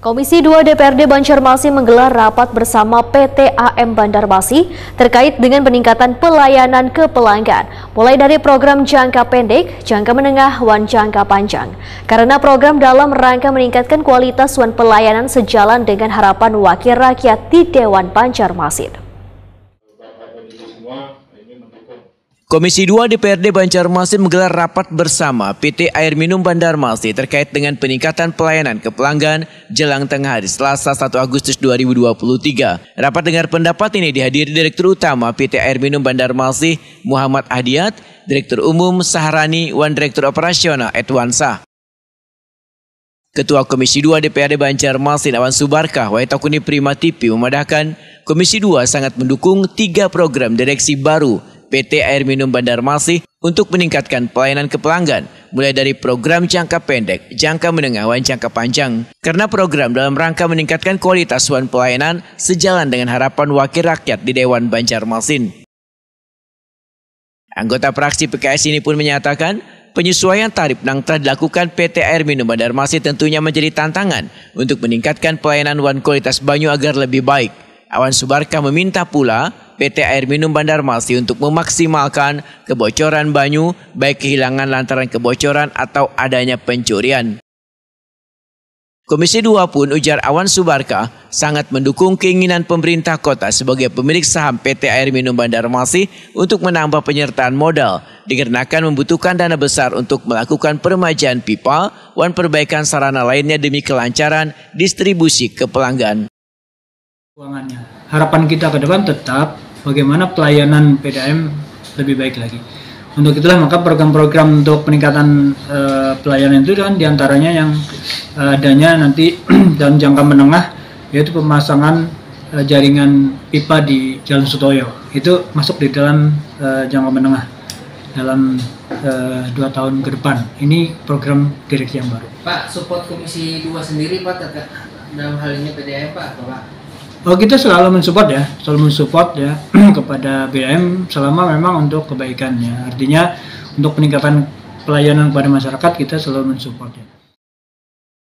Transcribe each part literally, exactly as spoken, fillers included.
Komisi dua D P R D Banjarmasin menggelar rapat bersama P T A M Bandarmasi terkait dengan peningkatan pelayanan ke pelanggan, mulai dari program jangka pendek, jangka menengah, wan jangka panjang. Karena program dalam rangka meningkatkan kualitas wan pelayanan sejalan dengan harapan wakil rakyat di Dewan Banjarmasin. Komisi dua D P R D Banjarmasin menggelar rapat bersama P T Air Minum Bandarmasi terkait dengan peningkatan pelayanan ke pelanggan jelang tengah hari Selasa satu Agustus dua ribu dua puluh tiga. Rapat dengar pendapat ini dihadiri Direktur Utama P T Air Minum Bandarmasi Muhammad Ahdiat, Direktur Umum Sahrani, wan Direktur Operasional Edwansa. Ketua Komisi dua D P R D Banjarmasin Awan Subarkah, Waitakuni Prima T V, memadahkan Komisi dua sangat mendukung tiga program direksi baru P T Air Minum Bandarmasi untuk meningkatkan pelayanan ke pelanggan, mulai dari program jangka pendek, jangka menengah, wan jangka panjang. Karena program dalam rangka meningkatkan kualitas wan pelayanan sejalan dengan harapan wakil rakyat di Dewan Banjarmasin. Anggota fraksi P K S ini pun menyatakan, penyesuaian tarif nang telah dilakukan P T Air Minum Bandarmasi tentunya menjadi tantangan untuk meningkatkan pelayanan wan kualitas banyu agar lebih baik. Awan Subarkah meminta pula P T Air Minum Bandarmasi untuk memaksimalkan kebocoran banyu, baik kehilangan lantaran kebocoran atau adanya pencurian. Komisi dua pun, ujar Awan Subarkah, sangat mendukung keinginan pemerintah kota sebagai pemilik saham P T Air Minum Bandarmasi untuk menambah penyertaan modal, dikarenakan membutuhkan dana besar untuk melakukan peremajaan pipa wan perbaikan sarana lainnya demi kelancaran distribusi ke pelanggan. Keuangannya. Harapan kita ke depan tetap bagaimana pelayanan P D A M lebih baik lagi. Untuk itulah maka program-program untuk peningkatan eh, pelayanan itu kan diantaranya yang eh, adanya nanti dalam jangka menengah, yaitu pemasangan eh, jaringan pipa di Jalan Sutoyo. Itu masuk di dalam eh, jangka menengah dalam eh, dua tahun ke depan. Ini program direksi yang baru. Pak, support Komisi dua sendiri Pak terkait dalam hal ini P D A M Pak atau Pak? Oh, kita selalu mensupport ya, selalu mensupport ya kepada P D A M selama memang untuk kebaikan ya. Artinya untuk peningkatan pelayanan kepada masyarakat kita selalu mensupport ya.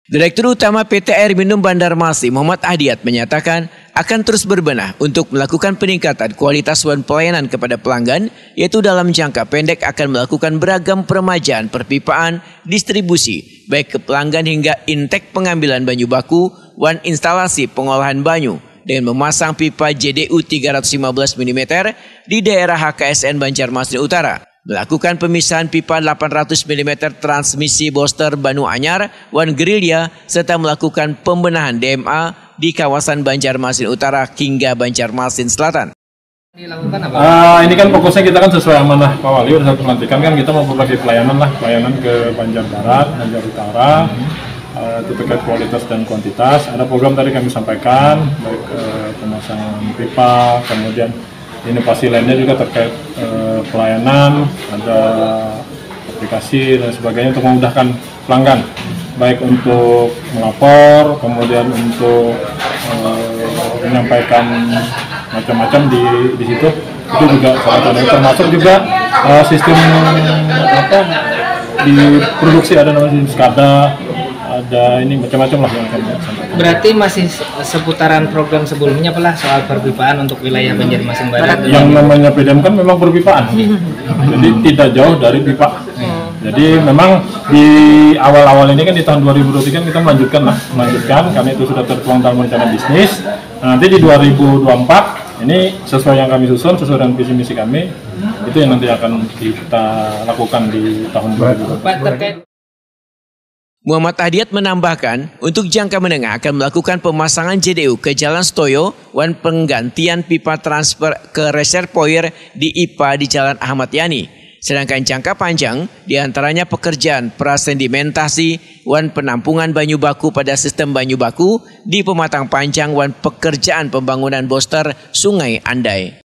Direktur Utama P T Air Minum Bandarmasi Muhammad Ahdiat menyatakan akan terus berbenah untuk melakukan peningkatan kualitas wan pelayanan kepada pelanggan, yaitu dalam jangka pendek akan melakukan beragam peremajaan perpipaan, distribusi, baik ke pelanggan hingga intake pengambilan banyu baku wan instalasi pengolahan banyu dengan memasang pipa J D U tiga ratus lima belas milimeter di daerah H K S N Banjarmasin Utara, melakukan pemisahan pipa delapan ratus milimeter transmisi booster Banu Anyar wan Gerilya, serta melakukan pembenahan D M A di kawasan Banjarmasin Utara hingga Banjarmasin Selatan. Uh, ini kan fokusnya kita kan sesuai amanah Pak Wali udah satu pelantikan kan kita mau berbagi pelayanan lah, pelayanan ke Banjar Barat, Banjar Utara, uh, itu terkait kualitas dan kuantitas. Ada program tadi kami sampaikan, baik uh, pemasangan pipa, kemudian inovasi lainnya juga terkait uh, pelayanan, ada aplikasi dan sebagainya untuk memudahkan pelanggan, baik untuk melapor, kemudian untuk uh, menyampaikan macam-macam di di situ. Itu juga salah satu, termasuk juga uh, sistem apa di produksi, ada namanya sistem SCADA, ada ini macam-macam lah yang akan dilaksanakan. Berarti masih seputaran program sebelumnya pelah soal perpipaan untuk wilayah Banjarmasin Barat. Yang namanya P D M kan memang perpipaan, jadi tidak jauh dari pipa. Jadi memang di awal-awal ini kan di tahun dua ribu dua puluh tiga kan kita melanjutkan lah, melanjutkan karena itu sudah tertuang dalam rencana bisnis. Nah, nanti di dua ribu dua puluh empat ini sesuai yang kami susun, sesuai dengan visi misi kami, itu yang nanti akan kita lakukan di tahun dua ribu dua puluh empat. Pak, terkait Muhammad Ahdiat menambahkan, untuk jangka menengah akan melakukan pemasangan J D U ke Jalan Stoyo wan penggantian pipa transfer ke reservoir di I P A di Jalan Ahmad Yani. Sedangkan jangka panjang diantaranya pekerjaan prasedimentasi wan penampungan banyu baku pada sistem banyu baku di Pematang Panjang wan pekerjaan pembangunan booster Sungai Andai.